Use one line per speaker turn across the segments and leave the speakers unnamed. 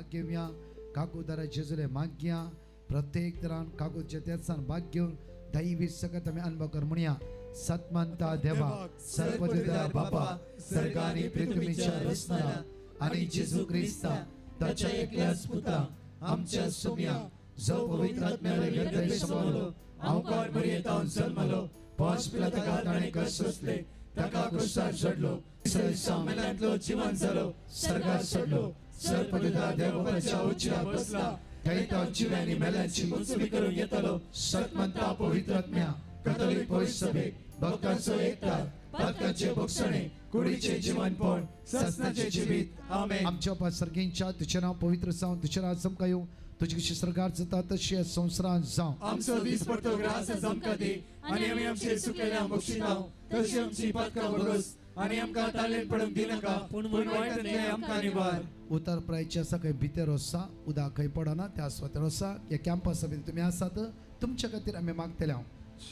भाग घेवया, काकुदारा जेजूले मागया. प्रत्येक तरान काकुदच्या तेसान भाग घेवन दैवी सकत आमी अनुभव कर म्हणया. सतमंता देवा, सर्वदिदा बापा, सर्गानी पृथ्वीच्या रचणारा आणि जेजू क्रिस्ता ताच्या एकल्याच पुता आमच्या सुम्या, जो पवित्र आत्म्याले गर्भे समवलो, अवकार मरियेतावन जन्मलो, पांच पिला ताका ताणें कश्ट सोंसले, ताका क्रुसार चडलो, तिसऱ्या मेल्यांतलो जिवन जालो, सर्गात चडलो, सर्वदिदा देवबापाच्या उजव्या बसला, थंय तो जिव्यांनी मेल्यांची मुंचवी करून येतलो. सतमंता पवित्र आत्म्या, कथोलिक पवित्र सभेक, भक्तांचो एकता, पातकांचे भोगसणे, कुडीचे जीवनपण, ससनाचे जिवीत. आमेन. आमच्या बापा सर्गींच्या, तुझें नांव पवित्र जावं, तुझें राज आमकां येवं, तुजी कशी सरकार जाता तशी ह्या संवसारांत जावं.
आमचो दीस पडतो ग्रास आमकां दी आनी आमी आमचे सुकेल्या बक्षिताव तशी आमची पातकां भोगस आनी आमकां तालेन पडूंक दिनाका, पूण वायटांतलें आमकां निवार.
उतर प्रायचे आसा खंय भितर आसा, उदक खंय पडना त्या सुवातेर आसा. ह्या कॅम्पसा भितर तुमी आसात, तुमच्या खातीर आमी मागतले. हांव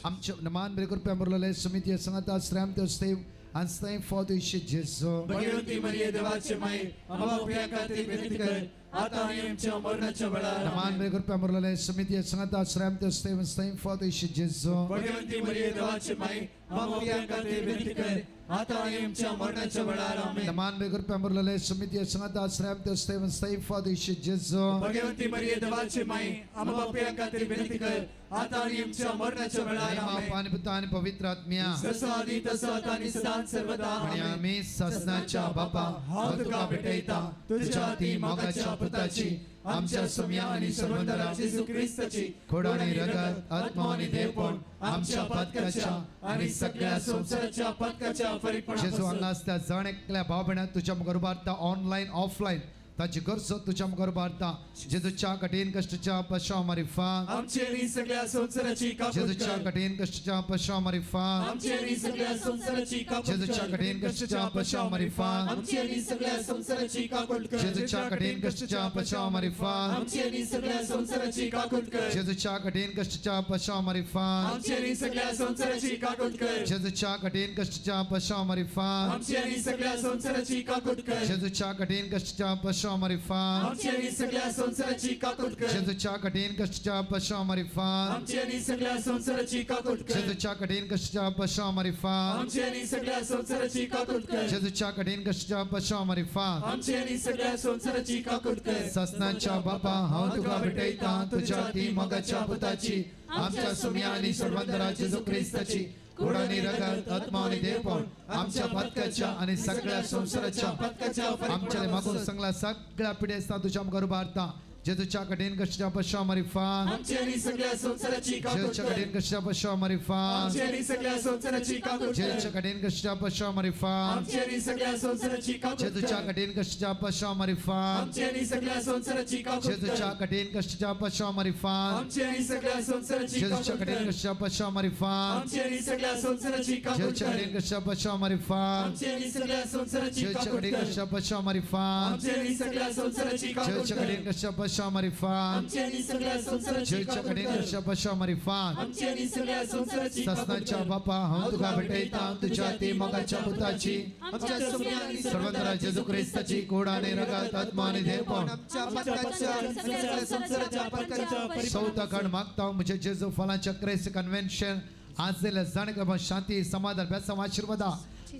आमच्या मान बरे कृपया मुरलेले समिती सांगता श्रेम त्यो सेव आनी स्नेह फॉद जेजू.
भगवती मरिये देवाचे माई, आम्हा पाप्यां खातीर विनंती कर, आता आणि आमच्या मरणाच्या वेळार.
मान बरे कृपया मुरलेले समिती सांगता श्रेम त्यो सेव स्नेह फॉद जेजू.
भगवंती मरिये देवाचे माई, आम्हा पाप्यां खातीर विनंती कर, आता आणि आमच्या मरणाच्या वेळार. आमेन.
मान बरे कृपया मुरलेले समिती सांगता श्रेम त्यो सेव स्नेह फॉद जेजू.
भगवंती मरिये देवाचे माई, आम्हा पाप्यां खातीर विनंती कर, आता आणि आमच्या मरणाच्या वेळार. आमेन.
पाणी पुता आणि पवित्र आत्म्या.
जसं आधी तसं आता आणि सदा सर्वदा.
आणि
आमेन.
आम्ही ससनाच्या बापा, हांव तुका भेटयता तुझ्या ती मोगाच्या पुताची, आमच्या सुम्या आणि सर्वंदरा
जेजू ख्रिस्ताची
खोड आणि रगत, आत्मा आणि देवपण
आमच्या पातकाच्या आणि सगळ्या संसाराच्या पातकाच्या
जेजू
फरीकपणापासून
हांगा आसता जण एकल्या भाव भयणां तुज्या मुखार उबारता, ऑनलायन ऑफलायन ताची गरज तुज्या मुखार उबारता. जेजूच्या कठीण कश्टच्या पशा मारिफा
आमची आणि सगळ्या संसाराची काकूट
जेजूच्या
कर.
कठीण कश्टच्या पशा मारिफा
आमची आणि सगळ्या संसाराची काकूट
जेजूच्या
कर.
कठीण कश्टच्या पशा मारिफा
आमची आणि सगळ्या संसाराची काकूट कर.
जेजूच्या कठीण कश्टच्या पशा मारिफा
आमची आणि सगळ्या संसाराची काकूट कर.
जेजूच्या कठीण कश्टच्या पशा मारिफा
आमची आणि सगळ्या संसाराची काकूट कर.
जेजूच्या कठीण कश्टच्या पशा मारिफा
आमची आणि सगळ्या संसाराची काकूट कर.
जेजूच्या कठीण कश्टच्या पशा मारिफा
आमची आणि सगळ्या संसाराची काकूट कर.
जेजूच्या कठीण कश्टच्या पशा मारिफा
आमची आणि सगळ्या संसाराची काकूट कर.
जेजूच्या कठीण कश्टच्या पशा मारिफा
आमची आणि सगळ्या संसाराची काकूट कर.
जेजूच्या कठीण कश्टच्या पशा मारिफा
आमची आणि सगळ्या संसाराची काकूट कर.
ससनाच्या बापा, हांव तुका भेटयता तुझ्या ती मोगाच्या पुताची, आमच्या सुम्या आणि सर्वंदरा जेजू ख्रिस्ताची कोड आणि रगत, आत्मा आणि देवपण आमच्या पातकाच्या आणि सगळ्या संसाराच्या
पातकाच्या
आमच्या मागून सांगला सगळ्या पिढ्या तुझ्या मुखार उबारता. जेजूच्या कठीण कश्टच्या पशा मारिफा
आमची आणि सगळ्या संसाराची काकूट
जेजूच्या
कर.
कठीण कश्टच्या पशा मारिफा
आमची आणि सगळ्या संसाराची काकूट कर.
जेजूच्या कठीण कश्टच्या पशा मारिफा
आमची आणि सगळ्या संसाराची काकूट
जेजूच्या
कर.
कठीण कश्टच्या पशा मारिफा
आमची आणि सगळ्या संसाराची काकूट
जेजूच्या
कर.
कठीण कश्टच्या पशा मारिफा
आमची आणि सगळ्या संसाराची
जेजूच्या
काकूट
कठीण
कर.
कश्टच्या पशा मारिफा
आमची आणि सगळ्या संसाराची काकूट
जेजूच्या
कर.
कठीण कश्टच्या पशा मारिफा
आमची आणि सगळ्या संसाराची
जेजूच्या
काकूट
कठीण
कर.
कश्टच्या पशा मारिफा
आमची आणि सगळ्या संसाराची काकूट
जेजूच्या
कर.
कठीण कश्टच्या पशा मारिफा
आमची आणि सगळ्या संसाराची
जेजूच्या
काकूट
कठीण
कर.
कश्टच्या पशा मारिफा
आमची आणि सगळ्या संसाराची काकूट
ससनाच्या
कर.
बापा, हांव तुका भेटयता तुझ्या ती मोगाच्या पुताची,
आमच्या सुम्या आणि
सर्वंतरा जेजू ख्रिस्ताची कोड आणि रगत, आत्मा आणि देवपण
आमच्या पातकाच्या आणि सगळ्या संसाराच्या पातकाच्या
चौथा खंड मागता म्हणजे जेजू फलांच्या क्रेस कन्व्हेन्शन आज दिल्या जाणेकर शांती, समाधान, बेसाम, आशीर्वादा.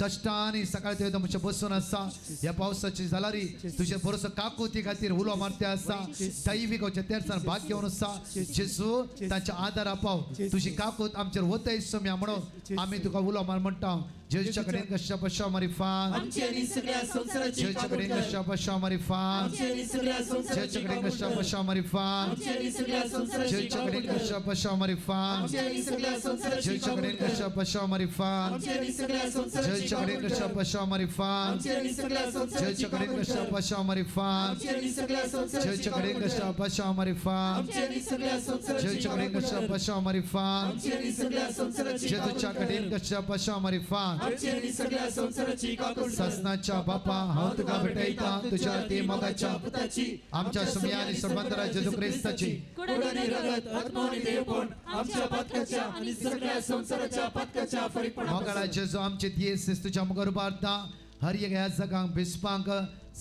कष्टाने सकाळी ते तुमच्या बसून आसा, ह्या पावसाची जालारी तुझे भरोसो काकुती खातीर उलो मारते आसा. दैवीक तेरसान भाग घेवन आसा. जेजू, तांच्या आदारा पाव, तुझी काकूत आमचेर वतय सम्या म्हणून आमी तुका उलो मार म्हणटा. जेजूच्या कडेन कश्या पशा मारिफा
आमची आणि सगळ्या संसाराची
जेजूच्या
काकूट
कडेन
कर.
कश्या पशा मारिफा
आमची आणि सगळ्या संसाराची
जेजूच्या कडेन
काकूट
कश्या
कर.
पशा मारिफा
आमची आणि सगळ्या संसाराची
जेजूच्या
काकूट
कडेन
कर.
कश्या पशा मारिफा
आमची आणि सगळ्या संसाराची
जेजूच्या
काकूट
कडेन
कर.
कश्या पशा मारिफा
आमची आणि सगळ्या संसाराची
जेजूच्या कडेन
काकूट
कश्या
कर.
पशा मारिफा
आमची आणि सगळ्या संसाराची
जेजूच्या कडेन
काकूट
कश्या
कर.
पशा मारिफा
आमची आणि सगळ्या संसाराची
जेजूच्या कडेन
काकूट
कश्या
कर.
पशा मारिफा
आमची आणि सगळ्या संसाराची
जेजूच्या कडेन
काकूट
कश्या
कर.
पशा मारिफा
आमची आणि सगळ्या संसाराची
जेजूच्या
काकूट
कडेन
कर.
कश्या पशा मारिफा
आमची आणि सगळ्या संसाराची काकूट कर.
ससनाच्या बापा, हांव तुका भेटयता तुझ्या ती मोगाच्या
पुताची,
आमच्या सुम्या आणि सर्वंतरा जेजू ख्रिस्ताची
कोड आणि रगत, आत्मा आणि देवपण आमच्या पातकाच्या आणि सगळ्या संसाराच्या पातकाच्या
मोगाळा
फरीकपणापासून
जेजू, आमचे दियेस तुझ्या मुखार उबारता. हर एक ह्या जगांक बिस्पांक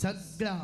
सगळ्या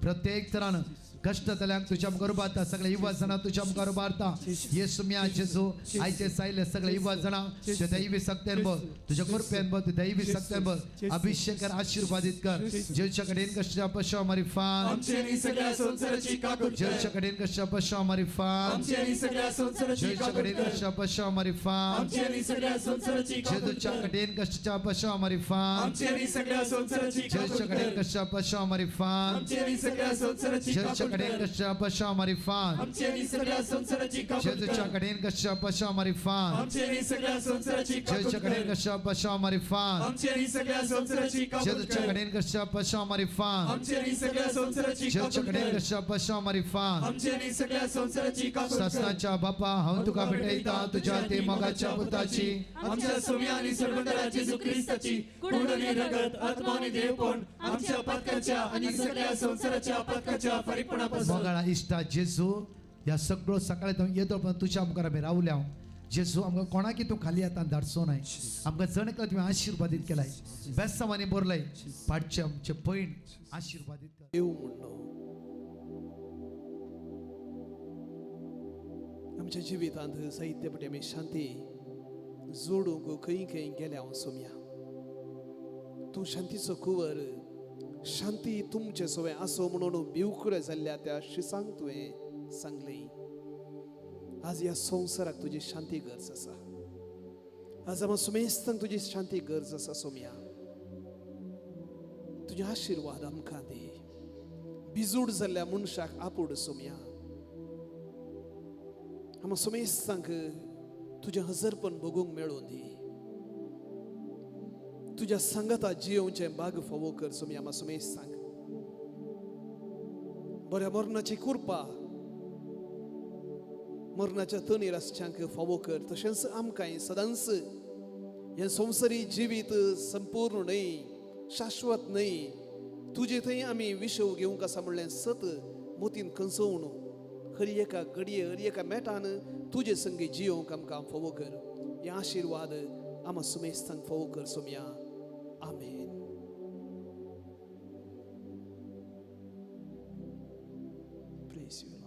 प्रत्येक तरान कश्टांतल्यांक तुज्या मुखार उबारता सगळे युवा जाणां तुज्या मुखार उबारता येसू म्या जेजू आयचे सायले सगळे युवा जाणां तुझ्या दैवी सक्त्यान बोल तुझ्या कृपेन बोल तुझ्या दैवी सक्त्यान बोल अभिषेक कर आशीर्वादित कर जेजूच्या कडेन कश्टा पशा मारिफान
आमची आनी सगळ्या संवसाराची काकूट कर.
जेजूच्या कडेन कश्टा पशा मारिफान
आमची आनी सगळ्या संवसाराची
जेजूच्या
काकूट
कडेन
कर.
कश्टा पशा मारिफान
आमची आनी सगळ्या संवसाराची काकूट
जेजूच्या
कर.
कडेन कश्टा पशा मारिफान
आमची आनी सगळ्या संवसाराची काकूट
जेजूच्या कडेन
कर.
कश्टा पशा मारिफान
आमची आनी सगळ्या संवसाराची
जेजूच्या
काकूट
कडेन
कर.
कश्टा पशा मारिफान
आमची आनी सगळ्या संवसाराची काकूट
जेजूच्या
कर.
कडेन कश्टा पशा मारिफान
आमची आनी सगळ्या संवसाराची काकूट
जेजूच्या कडेन
कर.
कश्टा पशा मारिफान
आमची आनी सगळ्या संवसाराची काकूट
जेजूच्या
कर.
कडेन कश्टा पशा मारिफान
आमची आनी सगळ्या संवसाराची
जेजूच्या
काकूट
कडेन
कर.
कश्टा पशा मारिफान
आमची आनी सगळ्या संवसाराची काकूट कर.
सस्नाच्या बापा हांव तुका भेटयता तुझ्या ते मोगाच्या पुताची
आमच्या सोम्या आणि सर्वंतरा जेजू ख्रिस्ताची कूड आणि रगत आत्मा आणि देवपण आमच्या पातकाच्या आणि सगळ्या संवसाराच्या पातकाच्या फारीकपणापासून
मोगाळा इश्टा जेजू ह्या सगळो सकाळी तूं येतो पण तुझ्या मुखार आमी रावल्या जेजू आमकां कोणाकी तूं खाली आतां धाडचो नाय आमकां जण एकलो तुवें आशिर्वादीत केलाय बेसांवांनी भरलय पाटचे आमचे पयण आशिर्वादीत कर.
देव म्हणलो आमच्या जिवितांत साहित्य पटी आमी शांती जोडूंक खंय खंय गेल्या हांव सोम्या. तूं शांतीचो कुंवर, शांती तुमचे सवें आसो म्हणून भिवकुरे जाल्ल्या त्या शिसांक तुवें सांगलें. आज ह्या संवसाराक तुजी शांती गरज आसा. आज आमकां सुमेस्तांक तुजी शांती गरज आसा सोम्या. तुजे आशिर्वाद आमकां दी. बिजूड जाल्ल्या मनशाक आपूड सोम्या. आमकां सुमेस्तांक तुजें हजरपण भोगूंक मेळूं दी. तुज्या सांगाता जियोवचें बाग फावो कर सोम्या आमकां सुमेस्तांक. बऱ्या मरणाची कृपा मरणाच्या तणीर आसच्यांक फावो कर. तशेंच आमकांय सदांच हें संवसारी जिवीत संपूर्ण न्हय, शाश्वत न्हय, तुजे थंय आमी विशव घेवंक आसा म्हणलें सत मोतीन खंसोवन हर एका घडये हर एका मेटान तुजे संगी जियोवंक आमकां फावो कर. हे आशिर्वाद आमकां सुमेस्तांक फावो कर सोम्या. आमेन. Praise you, Lord.